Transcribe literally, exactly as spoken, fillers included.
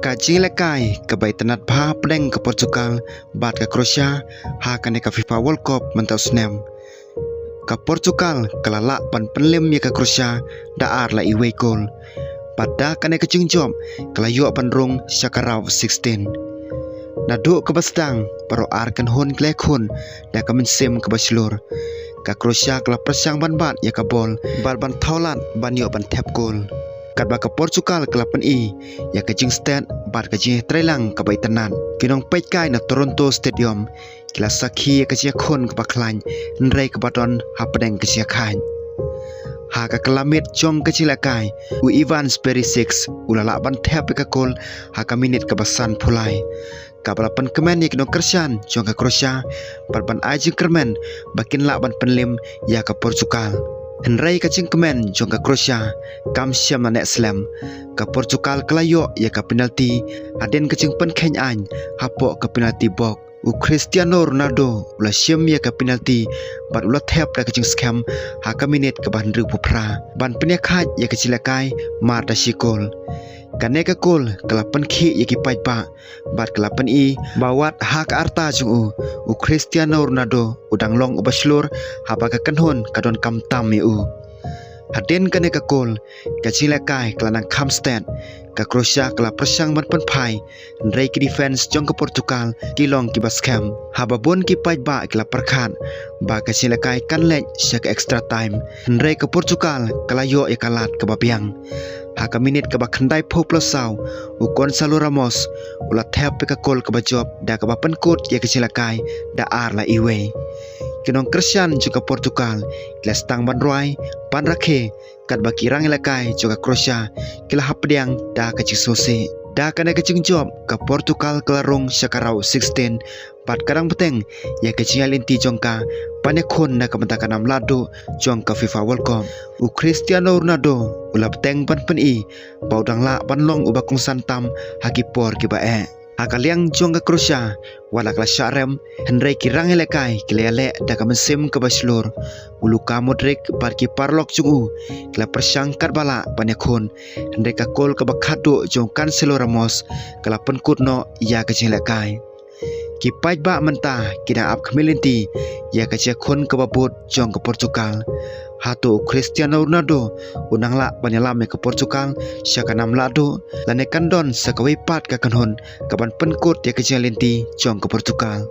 Ka jingïalehkai kaba itynnad bha hapdeng ka Portugal bad ka Croatia ha kane ka FIFA World Cup mynta u snem. Ka Portugal ka la lah ban pynlem ïa ka Croatia da ar la iwei kol. Bad da kane ka jingjop ka la ïoh ban rung sha ka round sixteen. Naduh kaba sdang baroh ar kynhun ki la ïakhun da ka mynsiem kaba shlur. Ka Croatia ka la pyrshang ban bat ïa ka bol bad ban thaw lad ban ïoh ban thep kol. Katba ka Portugal ka la pyni ïa ka jingstet bad ka jingïatreilang kaba itynnad, ki nongpeitkai na Toronto Stadium ki la sakhi ïa ka jingïakhun kaba khlaiñ hynrei kaba don hapdeng ka jingïakhaid. Ha ka kylla miet jong ka jingïalehkai, u Ivan Perisic u la lah ban thep ïa ka kol ha ka minit kaba sanphew lai, kaba la pynkmen ïa ki nongkyrshan jong ka Croatia bad ban ai jingkyrmen ba kin lah ban pynlem ïa ka Portugal. Hynrei ka jingkmen jong ka Croatia kam shym la neh slem. Ka Portugal ka la ïoh ïa ka penalti hadien ka jingpynkheiñ aiñ hapoh ka penalty box. U Cristiano Ronaldo u la shim ïa ka penalti bad u la thep da ka jingskhem ha ka minit kaba hynriewphew phra ban pynïakhaid ïa ka jingïalehkai mar da shi kol. Kane ka kol ka la pynkhih ïa ki paidbah bad ka la pyni ba wat ha ka rta jong u, u Cristiano Ronaldo u dang long uba shlur haba ka kynhun ka donkam tam ïa u. Hadien kane ka kol, ka jingïalehkai ka la nang kham stet. Ka Croatia ka la pyrshang ban pynphai, hynrei ki defense jong ka Portugal ki long kiba skhem. Haba bun ki paidbah ki la pyrkhat ba ka jingïalehkai kan leit sha ka extra time, hynrei ka Portugal ka la ïoh ïa ka lad kaba biang. Ha ka minit kaba khyndaiphew phra saw, u Gonçalo Ramos u la thep ïa ka kol kaba jop da kaba pynkut ïa ka jingïalehkai da ar la iwei. Ki nongkyrshan jong ka Portugal ki la sdang ban rwai, ban rakhe, katba ki rangïalehkai jong ka Croatia ki la hapdiang da ka jingsngewsih. Da kane ka jingjop, ka Portugal ka la rung sha ka round sixteen bad ka dang bteng ïa ka jingïaid lynti jong ka ban ïakhun na ka bynta ka nam lahduh jong ka FIFA World Cup. U Cristiano Ronaldo u la bteng ban pyni ba u dang lah ban long uba kongsan tam ha ki por kiba eh. Ha ka liang jong ka Croatia, wat la ka la shah rem, hynrei ki rangïalehkai ki la ïaleh da ka mynsiem kaba shlur. U Luka Modric bad ki paralok jong u ki la pyrshang katba lah ban ïakhun, hynrei ka kol kaba khatduh jong u Gonçalo Ramos ka la pynkut noh ïa ka jingïalehkai. Ki paidbah mynta ki dang ap khmih lynti ïa ka jingïakhun kaba bud jong ka Portugal. Hato u Cristiano Ronaldo u nang lah ban ïalam ïa ka Portugal sha ka nam lahduh, lane kan don sa kawei pat ka kynhun kaban pynkut ïa ka jingïaid lynti jong ka Portugal?